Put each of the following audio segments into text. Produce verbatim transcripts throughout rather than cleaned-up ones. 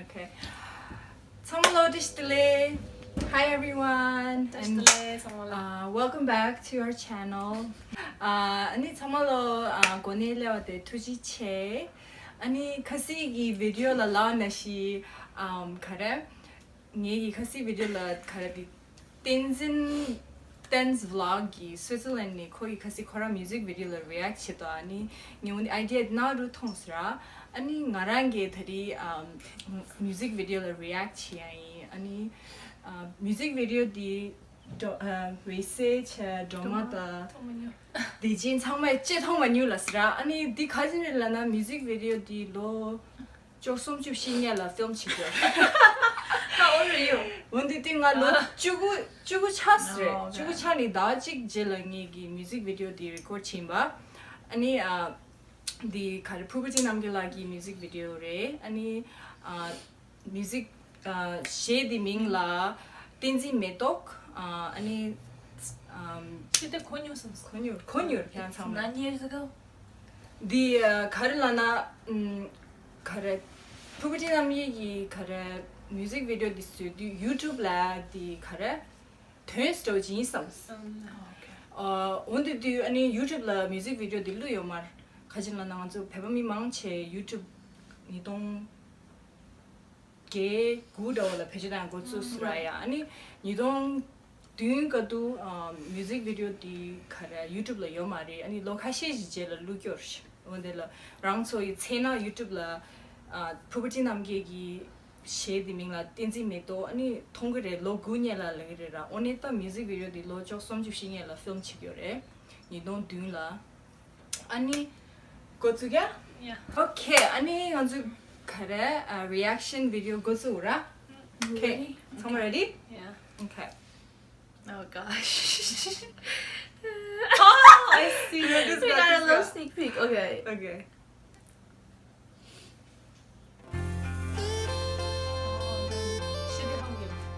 Okay. ཚང་མ་ལོ་བཀྲ་ཤིས་བདེ་ལེགས། Hi everyone. བཀྲ་ཤིས་བདེ་ལེགས་ཚང་མ་ལ། Uh, welcome back to our channel. Uh, ཨ་ནི་ཚང་མ་ལོ་ཨ་གོ་གནས་སླེབས་པ་དེ་ཐུགས་རྗེ་ཆེ། ཨ་ནི་ཁ་སང་གི་བི་ཌི་ཡོ་ལ་ལབ་ནང་བཞིན་ཨམ་ག་རེ། ངེད་ཀྱི་ཁ་སང་བི་ཌི་ཡོ་ལ་ག་རེ་དེ། བསྟན་འཛིན། བསྟན་འཛིན་བི་ལོག་གིས་སུའི་ཙི་ལན་ནས་ཁོ་ཡི་ཁ་སང་ཁོ་རང་མིའུ་ཛིག་བི་ཌི་ཡོ་ལ་རི་ཨེག་ཊི་བྱེད་དོ། ཨ་ནི་ངས་འོ་ནི་ཨའི་ཌི་ཡ་དེ་ནང་རུ་མཐོང་སོང་ར། ཨ་ནི་ང་རང་གིས་ད་རེས་ཨམ་མིའུ་ཛིག་བི་ཌི་ཡོ་ལ་རི་ཨེག་ཊི་བྱེད་ཡ་ཡིན། ཨ་ནི་ཨ་མིའུ་ཛིག་བི་ཌི་ཡོ་དེ་འགྲོ་ཨ་འོད་གསལ་བྱས་སྒྲོལ་མ་དང་། མཐོང་མ་མྱོང་། དེ་བཞིན་ཚང་མས་ཅི་མཐོང་མ་མྱོང་ལ་ཟེར་ར། ཨ་ནི་འདི་ག་ཅི་རེད་ལབ་ན་མིའུ་ཛིག་བི་ཌི་ཡོ་འདི་ལོ་བཅུ་སུམ་ཅུ་བཞི་ལྔ་ལ་ཕིལམ་བྱེད་དགོས། ད་འོ་རེད་ཡོ། འོན་ཏེ་དེ་ང་ལོ་བཅུ་དགུ་བཅུ་དགུ་ཆགས་སོང་རེད། ཨོ་བཅུ་དགུ་ཆགས་ནས་ཟླ་གཅིག་རྗེས་ལ་ངེད་ཀྱི་མིའུ་ཛིག་བི་ཌི་ཡོ་འདི་རི་ཀོཌ་བྱིན་པ། ཨ་ནི་ཨ་འདི་ག་རེ་ཕུར་བུ་ཊི་རྣམ་རྒྱལ་ལགས་ཀྱི་མིའུ་ཛིག་བི་ཌི་ཡོ་རེད། ཨ་ནི་ཨ་མིའུ་ཛིག་ཨ་གཞས་དེ་མིང་ལ་བསྟན་འཛིན་མེ་ཏོག་ཨ་ཨ་ནི་ཨམ་ཁྱེད་དེ་གོ་མྱོང་སོང་། གོ་མྱོང་གོ་མྱོང་ཁྱེད་རང་ཚང་མས། Nine years ago. འདི་ཨ་ག་རེ་ལབ་ན་ཨམ་ག་རེ་ཕུར་བུ་ཊི་རྣམ་རྒྱལ་གྱི་ག་རེ་མིའུ་ཛིག་བི་ཌི་ཡོ་འདི་བཟོས་དུས་ཡུ་ཊུབ་ལ་འདི་ག་རེ་དོན་སྤྲོ་ཇིན་སམ། ཨ་འོན་ཏེ་དུས་ཨ་ནི་ཡུ་ཊུབ་ལ་མིའུ་ཛིག་བི་ཌི་ཡོ་འདི་བླུགས་ཡོད་མ་རེད། ག་ཅི་ལབ་ན་ང་ཚོ་བོད་པ་མི་མང་ཆེ་ཡུ་ཊུབ་ཉིས་སྟོང་བརྒྱད་དགུ་འདྲ་བོ་ལ་བེད་སྤྱོད་བཏང་འགོ་ཚུགས་སོང་ར་ཡ། ཨ་ནི་ཉིས་སྟོང་བདུན་ག་དུས་ཨ་མིའུ་ཛིག་བི་ཌི་ཡོ་འདི་ག་རེ་ཡུ་ཊུབ་ལ་ཡོད་མ་རེད། ཨ་ནི་ལོ་ཁ་ཤས་ཤིག་རྗེས་ལ་བླུགས་ཀྱི་ཡོད་རེད། འོན་ཏེ་ལ་རང་ཚོ་ཡི་མཚན་ན་ཡུ་ཊུབ་ལ་ཨ་ཕུར་བུ་ཊི་རྣམ་རྒྱལ་གྱི་གཞས་འདི་མིང་ལ་བསྟན་འཛིན་མེ་ཏོག་ཨ་ནི་མཐོང་གི་རེད། ལོ་དགུ་སྔོན་ལ་ལབ་ཀྱི་རེད་ར། འོ་ནི་ད་མིའུ་ཛིག་བི་ཌི་ཡོ་འདི་ལོ་བཅུ་སུམ་ཅུ་བཞི་ལྔ་ལ་ཕིལམ་བྱེད་ཀྱི་ཡོད་རེད། ཉིས་སྟོང་བདུན་ལ། ཨ་ནི་འགོ་བཙུགས་ཡ། Yeah. Okay. ཨ་ནི་ང་ཚོ་ག་རེ་ཨ་རི་ཨེག་ཤན་བི་ཌི་ཡོ་འགོ་བཙུགས་ར། Okay. Ready? ཚང་མ་རེ་ཌི། Yeah. Okay. Oh gosh. Oh, I see. You just got a little sneak peek. Okay. Okay.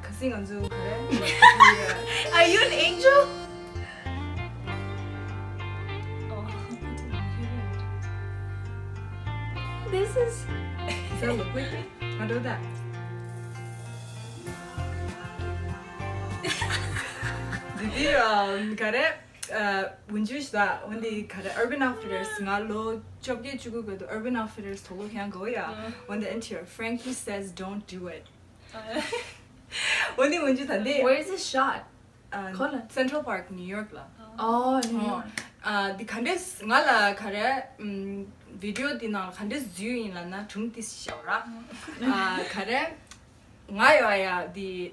ཁ་སང་ང་ཚོ་ག་རེ། Are you an angel? This is. Is that look like me? I do that. འདི་དེ་ག་རེ། ཨ་འོན་ཇུ་ཤ་ད་འོན་ཏེ་ག་རེ་Urban Outfitters ང་ལོ་བཅོ་བརྒྱད་བཅུ་དགུ་ག་དུས་Urban Outfitters དོ་ཁོ་ཁྱང་གོ་ཡ། འོན་ཏེ་ཨན་ཊི་ཡར་Frankie says don't do it. འོན་ཏེ་འོན་ཇུ་ད་འདི། Where is it shot? ཨ་ཁོ་ལ། Central Park New York ལ། Oh, New York. ཨ་འདི་ག་འདྲས་ང་ལ་ག་རེ་ཨམ་བི་ཌི་ཡོ་འདི་ནང་ལ་ག་འདྲས་འཛུལ་ཡིན་ལབ་ན་གྲུང་ཏིས་ཤོག་ར། ཨ་ག་རེ་ང་ཡོད་ཡ་འདི།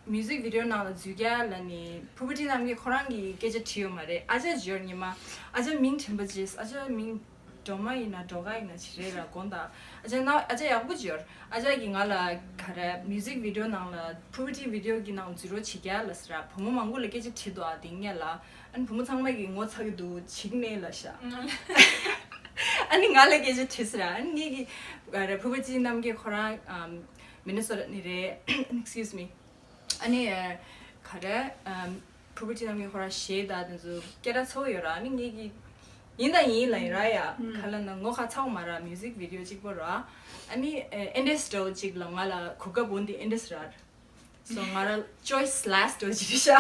མིའུ་ཛིག་བི་ཌི་ཡོ་ནང་ལ་འཛུལ་རྒྱུ་ལ་ནི་ཕུར་བུ་ཊི་རྣམ་རྒྱལ་ཁོ་རང་གིས་སྐད་ཆ་དྲིས་ཡོད་མ་རེད། ཨ་ཅག་འབྱོར་ཉི་མ་ཨ་ཅག་མིང་དྲན་པ་བརྗེད། ཨ་ཅག་མིང་སྒྲོལ་མ་ཡིན་ན་སྒྲོལ་དཀར་ཡིན་ན་ཅི་རེད་ར་དགོངས་དག་ཨ་ཅག་ན་ཨ་ཅག་ཡག་པོ་འབྱོར། ཨ་ཅག་གིས་ང་ལ་ག་རེ་མིའུ་ཛིག་བི་ཌི་ཡོ་ནང་ལ་ཕུར་བུ་ཊི་བི་ཌི་ཡོ་གི་ནང་འཛུལ་རོགས་བྱེད་རྒྱུ་ལ་ཟེར་ར། བུ་མོ་མང་པོ་ལ་སྐད་ཆ་དྲིས་འདུག་ཨ་དེ་སྔོན་ལ། ཨ་ནི་བུ་མོ་ཚང་མ་གིས་ངོ་ཚ་གི་འདུག་བྱེད་ཀྱི་མེད་ལབ་ཤག་ཨ་ནི་ང་ལ་སྐད་ཆ་དྲིས་ཟེར་ར། ཨ་ནི་ངེད་ཀྱིས་ག་རེ་ཕུར་བུ་ཊི་རྣམ་རྒྱལ་ཁོ་རང་ཨམ་མི་ནི་སོ་ཊ་ནས་རེད། Excuse me. ཨ་ནི་ག་རེ་ཕུར་བུ་ཊི་རྣམ་རྒྱལ་ཁོ་རང་གཞས་དང་དེ་ཚོ་སྐད་གྲགས་ཚ་པོ་ཡོད་ར། ཨ་ནི་ངེད་ཀྱིས་ཡིན་དང་ཡིན་ལབ་ཡིན་ར་ཡ། ག་ལབ་ན་ངོ་ཁ་ཚ་པོ་མ་ར། མིའུ་ཛིག་བི་ཌི་ཡོ་གཅིག་པོ་ར། ཨ་ནི་ཨེ་འདྲས་འདྲ་བོ་གཅིག་ལ་ང་ལ་གོ་སྐབས་འོན་ཏེ་ཨེ་འདྲས་ར། སོ་ང་ར་ཅོའི་སི་ལེ་སི་འདྲ་བོ་གཅིག་རེད་ཤག་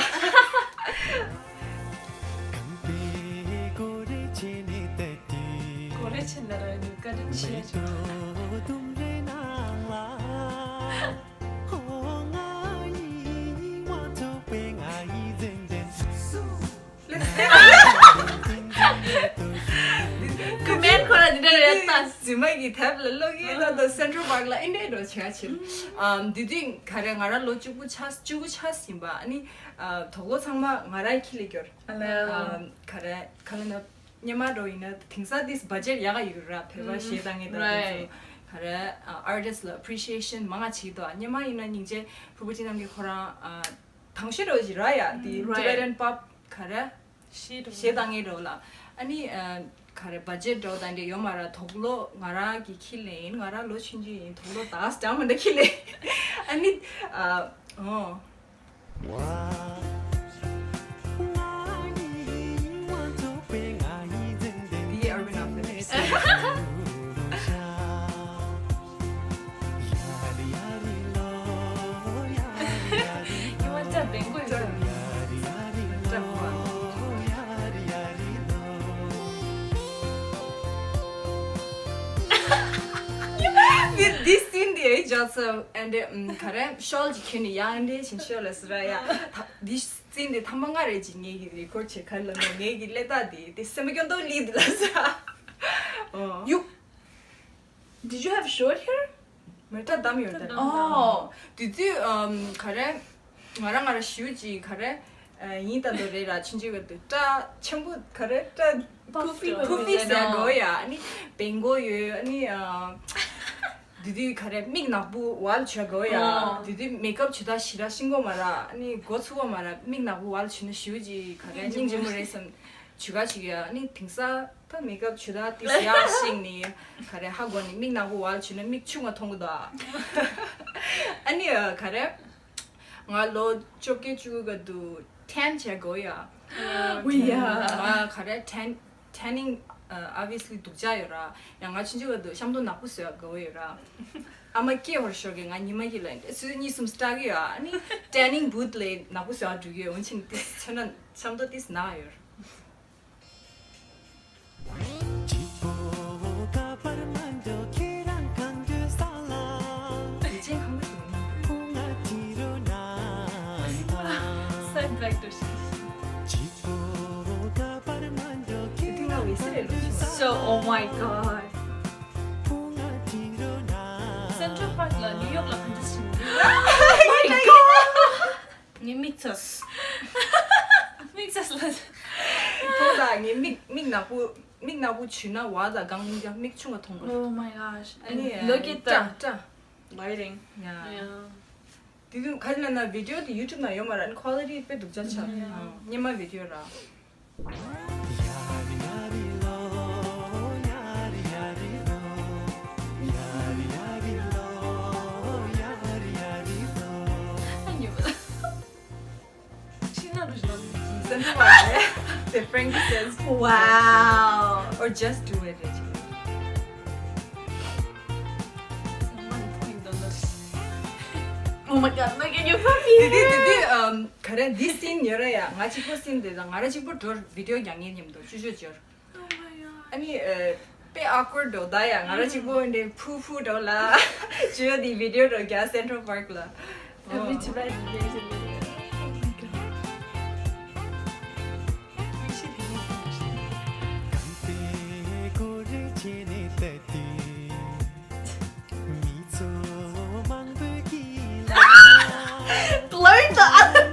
གོ་རེ་ཆེ་ན་ར་ནི་བཀའ་དྲིན་ཆེ། ཀུ་མེན་ཁོ་ར་འདི་འདྲ་རེད་ད། རྫུན་མ་གི་དེབ་ལ་ཀློག་གི་ད་ད་Central Park ལ་ཨེ་འདྲས་འགྲོ་བྱ་ཕྱིན། ཨམ་དེ་དུས་ག་རེ་ང་ར་ལོ་བཅུ་དགུ་ཆགས་བཅུ་དགུ་ཆགས་ཟིན་པ། ཨ་ནི་ཨ་དོག་ལོ་ཚང་མ་ང་ར་ཁྱི་ལ་སྐྱོར། ཨ་ལེ། ཨམ་ག་རེ་ག་ལ་ན། སྔོན་མ་འདྲ་བོ་ཡིན་ན་དེང་སང་this budget ཡག་ག་ཡོད་ར། བོད་པ་གཞས་བཏང་མཁན་དང་དེ་ཚོ་ག་རེ་ཨ་artist ལ་appreciation མང་ང་བྱེད་ཀྱི་འདུག་སྔོན་མ་ཡིན་ན་སྙིང་རྗེ་ཕུར་བུ་ཊི་རྣམ་རྒྱལ་ཁོ་རང་ཨ་དང་ཤོས་འདྲ་བོ་ཞིག་ར་ཡ། དེ་Tibetan pop ག་རེ་གཞས་བཏང་མཁན་འདྲ་བོ་ལ། ཨ་ནི་ཨ་ག་རེ་budget འདྲ་བོ་དང་འདྲ་ཡོད་མ་ར། དོག་ལོ་ང་ར་གི་ཁྱི་ལེན་ཡིན། ང་ར་ལོ་ཆུང་ཆུང་ཡིན། དོག་ལོ་དག་ས་ཀྱང་མ་འདྲ་ཁྱི་ལེན། ཨ་ནི་ཨ་ཨོ། འདི་Urban Outfitters། ད་ཚོ་ཨེ་འདྲས་ཨམ་ག་རེ་ཤོལ་ཅིག་གྱོན་ནས་ཡང་ཨེ་འདྲས་བྱིན་ཤོག་ལ་ཟེར་ར་ཡ། ད་འདི་སིན་འདི་ཐམ་པ་ལྔ་རེད་ཅིག་ངེད་ཀྱི་རེ་ཀོར་བྱེད་ཁ་ལ་ནོ་ངེད་ཀྱི་ཀླད་རྟགས་འདི་དེ་སེམས་པ་སྐྱོ་མདོག་ལི་འདི་ལ་ཟེར། ཨོ། You, did you have short hair? མེ་སྐྲ་བསྡམས་ཡོད་ད། ཨོ། དེ་དུས་ཨམ་ག་རེ། ང་རང་ང་རང་ཞུ་ཅིག་ག་རེ། ཨ་ཡིན་ད་དོ་རེད་ར་ཆུང་ཆུང་གི་དུས་སྐྲ་ཆེན་པོ་ག་རེ་སྐྲ་ཕུ་ཕི་ཕུ་ཕི་ཟེར་གོ་ཡ་ཨ་ནི་བེང་གོ་ཡོད་ཨ་ནི་ཨ། དེ་དུས་ག་རེ་མིག་ནག་པོ་ཝལ་བྱ་གོ་ཡ། ཨོ། དེ་དུས་མེ་ཀབ་བྱེད་ད་ཞི་ར་ཤིང་གོ་མ་ར་ཨ་ནི་མགོ་ཚུགས་གོ་མ་ར་མིག་ནག་པོ་ཝལ་བྱུང་ན་ཞུ་ཅིག་ག་རེ་སྙིང་རྗེ་མོ་རེད་བསམ་བྱུ་ག་ཅིག་ཡ་ཨ་ནི་དེང་སང་ད་མེ་ཀབ་བྱེད་ད་ཏིས་ཡ་ཤིང་ནི་ག་རེ་ཧ་གོ་ནི་མིག་ནག་པོ་ཝལ་བྱུང་ན་མིག་ཆུང་ང་མཐོང་གི་འདུག་ཨ། ཨ་ནི་ག་རེ། ང་ལོ་བཅོ་བརྒྱད་བཅུ་དགུ་ག་དུས་ཊེན་བྱས་དགོས་ཡ། ཝི་ཡ། ང་ག་རེ་ཊེན་ཊེན་ནིང་ཨ་ཨོབ་བི་ཡ་སི་ལི་སྡུག་ཅག་ཡོད་ར། ཡང་ང་ཆུང་ཆུང་ག་དུས་ཤམ་ཐབས་ནག་པོ་བཟོས་དགོས་ཡོད་ར། ཨ་མ་སྐྱེས་ཧོར་ཤོར་གི་ང་ཉི་མ་གི་ལ་སུ་གཉིས་གསུམ་སྐྲག་གི་ཡོད་ཨ་ནི་ཊེན་ནིང་བུད་ལས་ནག་པོ་བཟོས་འགྲོ་གི་ཡོད་འོན་ཅིང་ཏིས་ཆ་ན་ཤམ་ཐབས་ཏིས་ནག་ཡོད། Side back to she. So, oh my god. Central Park ལ་ནིའུ་ཡོག་ལ་ག་འདྲ་ཞིག་ཡིན། Oh my god. ངའི་མིག་ཚ། མིག་ཚ་ལ། ཐོག་ད་ངའི་མིག་མིག་ནག་པོ་མིག་ནག་པོ་བྱུས་ན་བ་དང་གང་ཡིན་ཀྱང་མིག་ཆུང་བ་མཐོང་གི། Oh my gosh. And look at the lighting. Yeah. དེ་དུས་ག་རེ་ལབ་ན་བི་ཌི་ཡོ་དེ་ཡུ་ཊུབ་ནང་ཡོད་མ་རེད། ཨ་ནི་ཁོ་ལི་ཊི་དཔེ་སྡུག་ཅག་ཆགས། སྙན་མ་བི་ཌི་ཡོ་ར། Central Park. The Frankie says, wow. Or just do it. Oh my god, look at your puppy. དེ་དུས་དེ་དུས་ཨམ་ག་རེ་འདི་སིན་ཡོད་ར་ཡ། ང་གཅིག་པོ་སིན་དེ་དང་ང་ར་གཅིག་པོ་འགྲོ་བི་ཌི་ཡོ་རྒྱག་ངེས་མཉམ་དུ་ཅུ་ཅུ་ཅོར། Oh my god. ཨ་ནི་ཨ་དཔེ་awkward འགྲོ་ད་ཡ། ང་ར་གཅིག་པོ་འདྲེ་ཕུ་ཕུ་འགྲོ་ལ་ཅུ་ཡོ་དེ་བི་ཌི་ཡོ་འགྲོ་རྒྱག་Central Park ལ། Every time there's a video. Oh my god. Blur the other.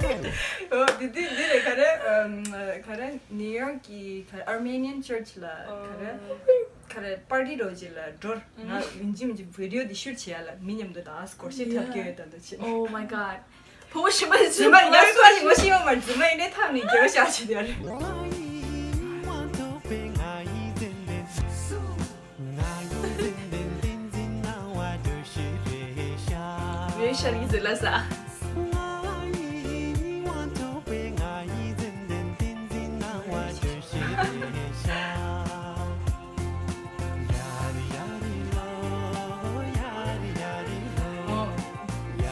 ཨོ་དེ་དུས་འདི་རེད་ག་རེ་ཨམ་ག་རེ་ནིའུ་ཡོག་གི་ག་རེ་Armenian church ལ་ག་རེ་ག་རེ་པར་ཊི་འགྲོ་རྗེས་ལ་འགྲོར་ང་ཡིན་གཅིག་མིན་གཅིག་བི་ཌི་ཡོ་འདི་ཤུཊ་བྱེད་ཡ་ལ་མི་མཉམ་དུ་ད་སྐོར་ཤེས་ཐབས་སྐྱོ་ཡོད་ད་འདུག་ཆེ། Oh my god. ཕོ་བོ་ཞིག་མ་ཞིག་མ་ཡ་སོ་ཞིག་མ་ཞིག་མ་མ་རྫུན་མ་ཡིན་ནའི་ཐག་ནས་རྒྱལ་བ་ཤ་ཆེ་དེ་རེད། རེ་ཤ་ལི་ཟེར་ལ་ས། ཨོ།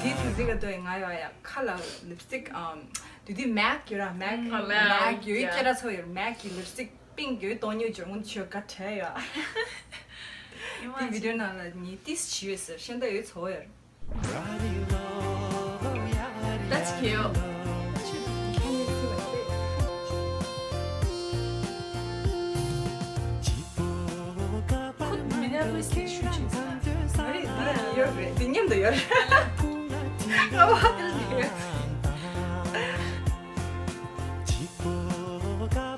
དེའི་དུས་ཚོད་ཀ་ཏོ་ཡི་ང་ཡོད་ཡ། ཁ་ལ་ལིབ་སི་ཊིག་ཨམ། དེ་དུས་མེག་ཡོད་ར། མེག་ཨ་ལ་མེག་ཡོད་ཡ། ཁྱེད་ར་ཚོ་ཡོད། མེག་གི་ལིབ་སི་ཊིག་པིང་ཡོད་དོ་ཉོ་ཅོ་ངུན་ཆོ་ག་ཁྲེ་ཡ། དེ་བི་ཌི་ཡོ་ནང་ལ་ནི་ཏིས་ཆི་ཡོད་ཟེར་ཤེན་ད་ཡོད་ཚོ་ཡོད། That's cute. ཁོ་མི་ནེ་པོ་ལིས་ལ་ཤུ་ཆིང་ས། ཨ་རེ་འདི་ཡོད་རེད། འདི་མཉམ་དུ་ཡོད་རེད། ང་བ་དེ་ལ་འདི་ཡོད།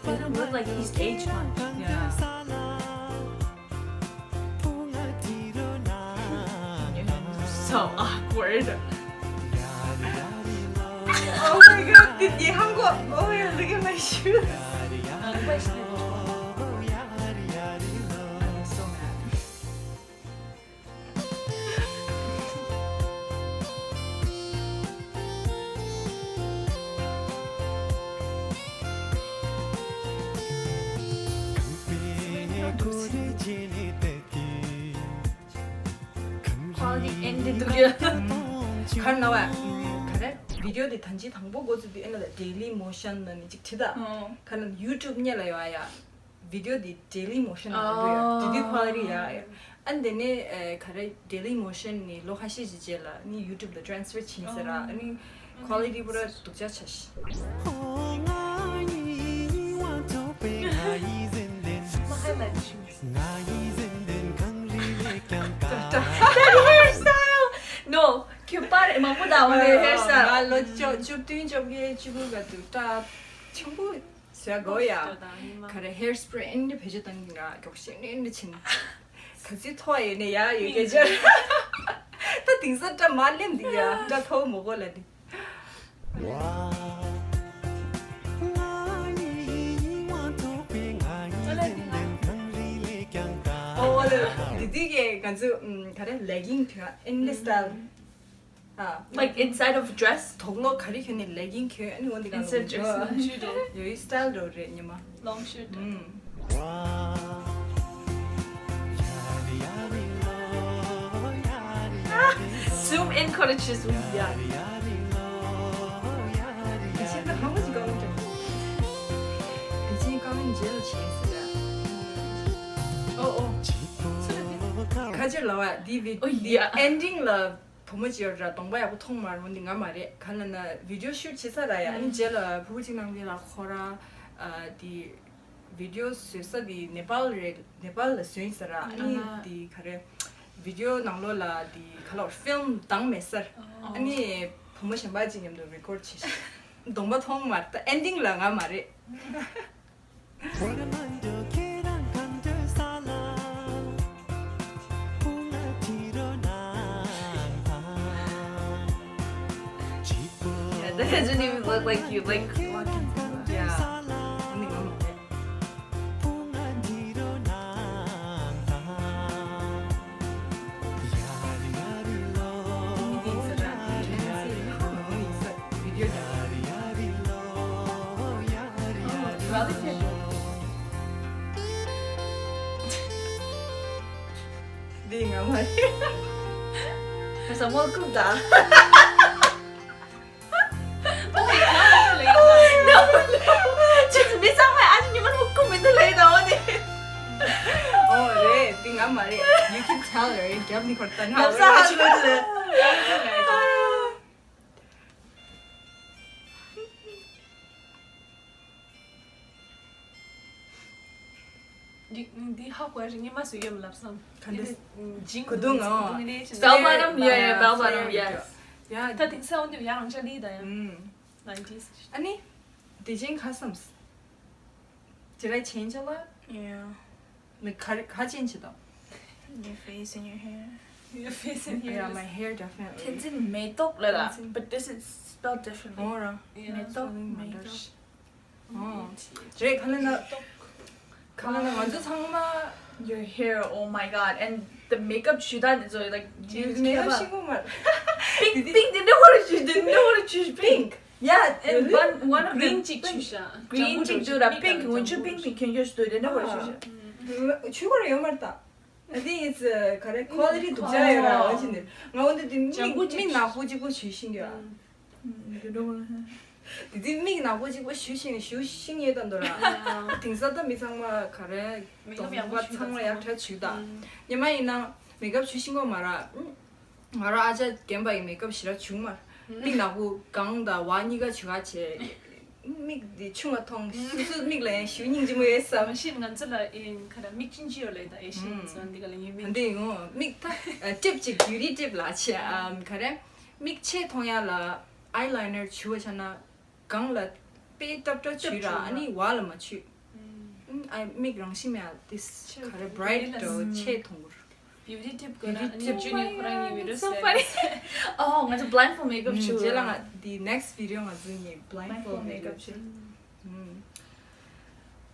They don't look like he's aged much. Yeah. So awkward. Oh my god, did you hang up? Oh my god, look at my shoes. I'm so mad. Quality ended. གར་ན་བ། ག་རེ། བི་ཌི་ཡོ་དེ་ད་ཅི་དང་པོ་འགོ་ཚུགས་དུས་ཨེ་ན་ལ་Daily Motion ན་ནི་ཅིག་བྲིས་ད། ཨོ། ག་ན་ཡུ་ཊུབ་ཉེ་ལ་ཡོད་ཨ་ཡ། བི་ཌི་ཡོ་དེ་Daily Motion ན་འགྲོ་ཡ། དེ་དུས་quality ཡ་ཡ། ཨ་ནི་དེ་ནས་ཨ་ག་རེ། Dailymotion ནས་ལོ་ཁ་ཤས་ཀྱི་རྗེས་ལ་ནི་YouTube ལ་transfer བྱས་ཟེར་ར། ཨ་ནི་quality་པུ་ར་སྡུག་ཅག་ཆགས་ཤག That hairstyle! No, ཁྱོད་པར་མང་པོ་དང་འོ་ནས་hairstyle། ང་ལོ་བཅོ་བཅུ་བདུན་བཅོ་བརྒྱད་བཅུ་དགུ་ག་དུས་སྐྲ་ཆེན་པོ་བཟོས་དགོས་ཡ། ག་རེ། hairspray ཨེ་འདྲ་བེད་སྤྱོད་བཏང་གི་ང་མགྱོགས་ཤིག་ནས་ཨེ་འདྲ་ཕྱིན། ག་ཚོད་མཐོ་ཡོད་ནས་ཡ་ཡོད་སྐད་ཆ། ད་དེང་སང་སྐྲ་མར་ལེམ་འདི་ཡ་སྐྲ་མཐོ་བོ་མོ་གོ་ལ་འདི། ཨོ་ལེ། འདི་དུས་ཀྱི་ང་ཚོ་ཨམ་ག་རེ། legging་དུས་ཨ་ནི་style། ཨ། Like inside of dress? དོག་ལོག་ག་རེ་གྱོན་ནས་legging་གྱོན། ཨ་ནི་འོ་འདི་ག་Inside dress, long shirt. ཡོད་style་འགྲོ་རེད་ཉི་མ། Long shirt. ཨམ། Zoom in ཁོ་ར་ཆི་zoom ཡ། ཁྱེད་ཚོ་ཧ་མ་ཅིག་comment། དེ་ཅིག་comment་རྗེས་ལ་བྱས་ཟེར་ཡ། ཨོ་ཨོ། ཁ་ཅིག་ལ་བ་འདི་བི། ཨོ་ཡ། འདི་ending་ལ་བུ་མོ་ཅིག་ཡོད་ར། གདོང་པ་ཡག་པོ་མཐོང་མ་རུང་འདི་ང་མ་རེད། ག་ལ་ན་video shoot་བྱེད་ས་ར་ཡ། ཨ་ནི་རྗེས་ལ་ཕྲུ་གུ་གཅིག་ནང་འདི་ལ་ཁོ་ར་ཨ་འདི་video་བཟོ་ས་འདི་ནེ་པཱལ་རེད། ནེ་པཱལ་ལ་བཟོས་ཡིན་ས་ར། ཨ་ནི་འདི་ག་རེ། video་ནང་ལོགས་ལ་འདི་ག་ལ་film་བཏང་མེད་ས་ར། ཨ་ནི་བུ་མོ་གཞན་པ་ཅིག་མཉམ་དུ་record་བྱས་ཤག་གདོང་པ་མཐོང་མ་རེད། ད་ending་ལ་ང་མ་རེད། That doesn't even look like you, like, walking through. Yeah. འདི་ང་མ་རེད། ཁ་སང་མོལ་ཀུབ་ད། ཅི་མི་ཚང་མས་ཨ་ཅེ་ཉི་མ་མོལ་ཀུབ་མི་འདུག་ལབ་ཡོད་ད། འོ་དེ། ཨོ་རེད། འདི་ང་མ་རེད། You can tell her. རྒྱབ་ནི་ཁོར་ད་ང་རྒྱབ་ས་ཧ་ལོ་ལ། འདི་འདི་ཧ་གོ་ཡ་རེད། ཉི་མ་སུ་ཡོད་མ་ལབ་སམ། ག་འདི་འདི་ཇིང་གོ་དུང་ཨ། གོ་དུང་རེད། Bell bottom, yeah, yeah, bell bottom, yes. ཡ། ད་དེང་སང་འོ་འདི་ཡ་རང་ཅག་ལི་ད་ཡ། ཨུམ། ནའིན་ཊིས། ཨ་ནི་དེ་ཅན་ག་སམ། Did I change a lot? Yeah. Like ག་ག་change བྱེད་དང་། Your face and your hair. Your face and hair. Yeah, my hair definitely. ཐེན་ཅིན་མེ་ཏོག་ལ་ལ། ཐེན་ཅིན། But this is spelled differently. ཨོ་ར། Yeah. མེ་ཏོག་མེ་ཏོག་ཨོ། རེད། ག་ལ་ན། ག་ལ་ན་ང་ཚོ་ཚང་མ། Your hair, oh my god, and the makeup ཞུ་ད་ནི་ཚོ་like you མེ་ཏོག་ཤིང་གོ་མར། Pink, pink དེ་འདྲ་ཧོ་ར་ཞུ། དེ་འདྲ་ཧོ་ར་ཞུ། Pink. Yeah, and one one of green them ཅིག་ཆུ་ཤ། Green ཅིག་ཆུ་ར། Pink ཝུན་ཆུ། Pink pink གྱོན་ཆུ་སྟོད་དེ་འདྲ་ཧོ་ར་ཞུ་ཤ། ཆུ་ཧོ་ར་ཡོད་མར་ད། འདི་ཡིས་ག་རེ། quality སྡུག་ཅག་ཡོད་ར། འོ་ཅི་ནི་ང་འོ་འདི་འདི་མིག་མིག་ནག་པོ་གཅིག་པོ་ཞུ་ཤིང་ཡོད། འདི་འདི་མིག་ནག་པོ་གཅིག་པོ་ཞུ་ཤིང་ཞུ་ཤིང་ཡོད་ད་འདོད་ར། དེང་སང་ད་མི་ཚང་མ་ག་རེ། གདོང་པ་ཚང་མ་ཡག་ཐག་ཆོད་ད། ཉི་མ་ཡིན་ན་མེ་ཀབ་ཞུ་ཤིང་གོ་མ་ར། ང་རང་ཨ་ཅག་རྒན་པ་ཡི་མེ་ཀབ་ཞེ་དྲག་བྱུང་མ། མིག་ནག་པོ་གང་དང་བ་གཉིས་ཀ་བྱུག་ག་བྱས། མིག་འདི་ཆུང་བ་མཐོང་། སོ་སོའི་མིག་ལ་ཡང་ཞུ་སྙིང་རྗེ་མོ་ཡོད་བསམ། མ་གཞི་ང་ཚོ་ལ་ཡིན་ག་རེ། མིག་ཆུང་ཆུང་ཡོད་ལེ་ད། ཨེ་ཤི་ཡན་ཚོ་འདི་ག་ལ་ཡིན་མིན། འདི་ཡིན་ངོ་། མིག་ད་ཊིབ་ཅིག་བྷིའུ་ཊི་ཊིབ་ལ་བྱས། ཨམ་ག་རེ། མིག་ཆེ་མཐོང་ཡ་ལ་ཨའི་ལའི་ནར་བྱུག་པ་ཆ་ན། གང་ལ་དཔེ་ཏབ་ཏབ་བྱུག་ར། ཨ་ནི་བ་ལ་མ་བྱུག་ཨ་མིག་རང་བཞིན་མེད་ཨ། this་ག་རེ། bright་འདྲ་བོ་ཆེ་མཐོང་གི་རེད། Beauty tip དགོས་ན་ཨ་ནི་ཇུ་ནི་ཁོ་རང་གི་video so funny. ཨོ་ང་ཚོ་blindfold makeup བྱུག་རྗེས་ལ་ང་འདི་next video་ང་ཚོ་གཉིས་blindfold makeup་བྱུག་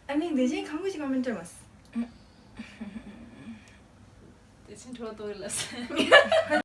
ཨ་ནི་འདི་བཞིན་ཁང་པ་ཞིག་comment་སྤྲད་མ། དེ་ཕྱིན་འཕྲོ་བརླག་ལ་ཟེར།